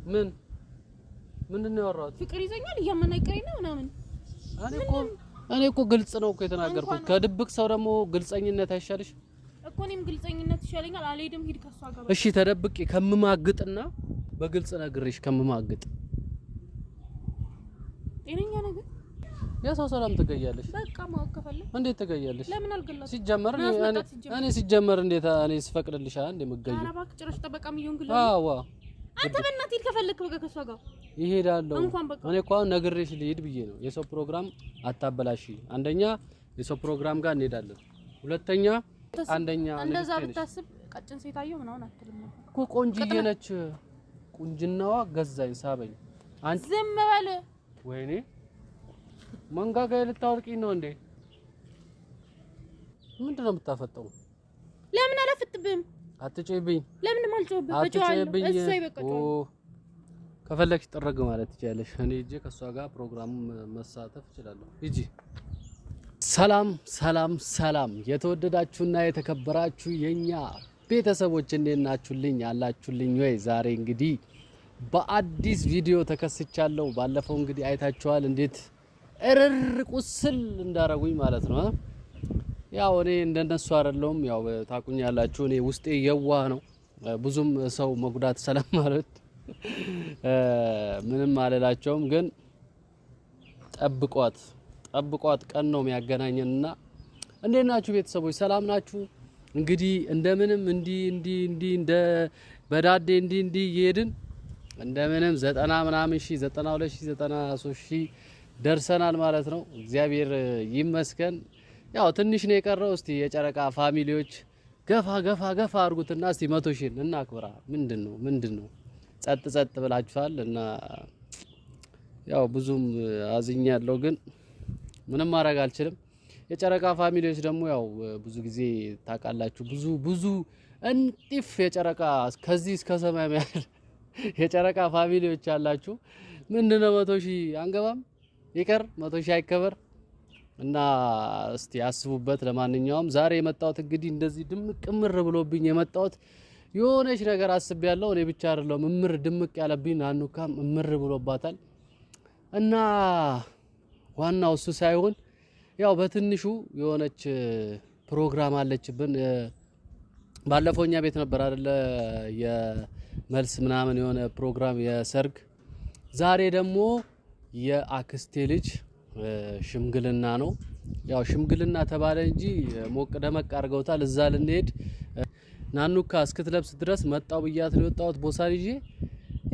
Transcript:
ምን ምንድን ነው ያወራሁት? ፍቅር ይዘኛል እያመናቀረኝ ነው ምናምን። እኔ እኮ ግልጽ ነው እኮ የተናገርኩት። ከድብቅ ሰው ደግሞ ግልጸኝነት አይሻልሽ? እኮ እኔም ግልጸኝነት ይሻለኛል። አልሄድም፣ ሂድ ከሷ ጋር። እሺ ተደብቄ ከምማግጥና በግልጽ ነግሬሽ ከምማግጥ ጤነኛ ነገር የሰው ሰላም ትገያለሽ። በቃ ማወቅ ከፈለግ እንዴት ትገያለሽ? ለምን አልገላትም? ሲጀመር እኔ ሲጀመር እንዴት እኔ ስፈቅድልሽ እንዴ የምገየው? ኧረ እባክህ ጭራሽ ጠበቃም እየሆንክ። አዎ አንተ በእናትህ ሂድ ከፈለክ በቃ ከሷ ጋር ይሄዳለሁ። እኔ እኮ አሁን ነግሬሽ ልሂድ ብዬ ነው። የሰው ፕሮግራም አታበላሽ። አንደኛ የሰው ፕሮግራም ጋር እንሄዳለን። ሁለተኛ አንደኛ እንደዛ ብታስብ ቀጭን ሴት አየሁ ምናምን አትልም እኮ። ቆንጅዬ ነች። ቁንጅናዋ ገዛኝ፣ ሳበኝ። አንቺ ዝም በል። ወይኔ መንጋጋዬ ልታወልቂኝ ነው እንዴ? ምንድን ነው የምታፈጠው? ለምን አላፈጥብህም? አትጮይብኝ። ለምንም አልጮህብህም። አትጮይብኝ። ከፈለግሽ ጥርግ ማለት ትችያለሽ። እኔ ሂጄ ከእሷ ጋር ፕሮግራሙ መሳተፍ እችላለሁ። ሂጂ። ሰላም ሰላም ሰላም! የተወደዳችሁና የተከበራችሁ የኛ ቤተሰቦች እንዴት ናችሁልኝ? አላችሁልኝ ወይ? ዛሬ እንግዲህ በአዲስ ቪዲዮ ተከስቻለሁ። ባለፈው እንግዲህ አይታችኋል እንዴት እርር ቁስል እንዳረጉኝ ማለት ነው። ያው እኔ እንደነሱ አይደለሁም። ያው ታቁኛላችሁ። እኔ ውስጤ የዋህ ነው። ብዙም ሰው መጉዳት ስለማልወድ ምንም አልላቸውም። ግን ጠብቋት ጠብቋት፣ ቀን ነው የሚያገናኘንና እንዴት ናችሁ ቤተሰቦች? ሰላም ናችሁ? እንግዲህ እንደምንም እንዲ እንዲ እንዲ እንደ በዳዴ እንዲ እንዲ እየሄድን እንደምንም 90 ምናምን ሺህ 92 ሺህ 93 ሺህ ደርሰናል ማለት ነው። እግዚአብሔር ይመስገን። ያው ትንሽ ነው የቀረው። እስቲ የጨረቃ family ዎች ገፋ ገፋ ገፋ አድርጉትና እስቲ 100 ሺህ እናክብራ። ምንድነው ጸጥ ጸጥ ብላችኋል እና ያው ብዙም አዝኛለሁ፣ ግን ምንም ማድረግ አልችልም። የጨረቃ family ዎች ደግሞ ያው ብዙ ጊዜ ታውቃላችሁ፣ ብዙ ብዙ እንጢፍ የጨረቃ ከዚህ እስከ ሰማይ ያህል የጨረቃ family ዎች አላችሁ። ምንድነው 100 ሺህ አንገባም ይቀር 100 ሺህ አይከበር እና እስቲ አስቡበት። ለማንኛውም ዛሬ የመጣሁት እንግዲህ እንደዚህ ድምቅ እምር ብሎብኝ የመጣሁት የሆነች ነገር አስቤያለሁ። እኔ ብቻ አይደለሁም እምር ድምቅ ያለብኝ፣ ናኑካም እምር ብሎባታል። እና ዋናው እሱ ሳይሆን ያው በትንሹ የሆነች ፕሮግራም አለችብን። ባለፈው እኛ ቤት ነበር አይደለ የመልስ ምናምን የሆነ ፕሮግራም የሰርግ። ዛሬ ደግሞ የአክስቴ ልጅ ሽምግልና ነው። ያው ሽምግልና ተባለ እንጂ ሞቅ ደመቅ አድርገውታል። እዛ ልንሄድ ናኑካ እስክትለብስ ድረስ መጣው ብያት ነው የወጣሁት ቦሳን ይዤ።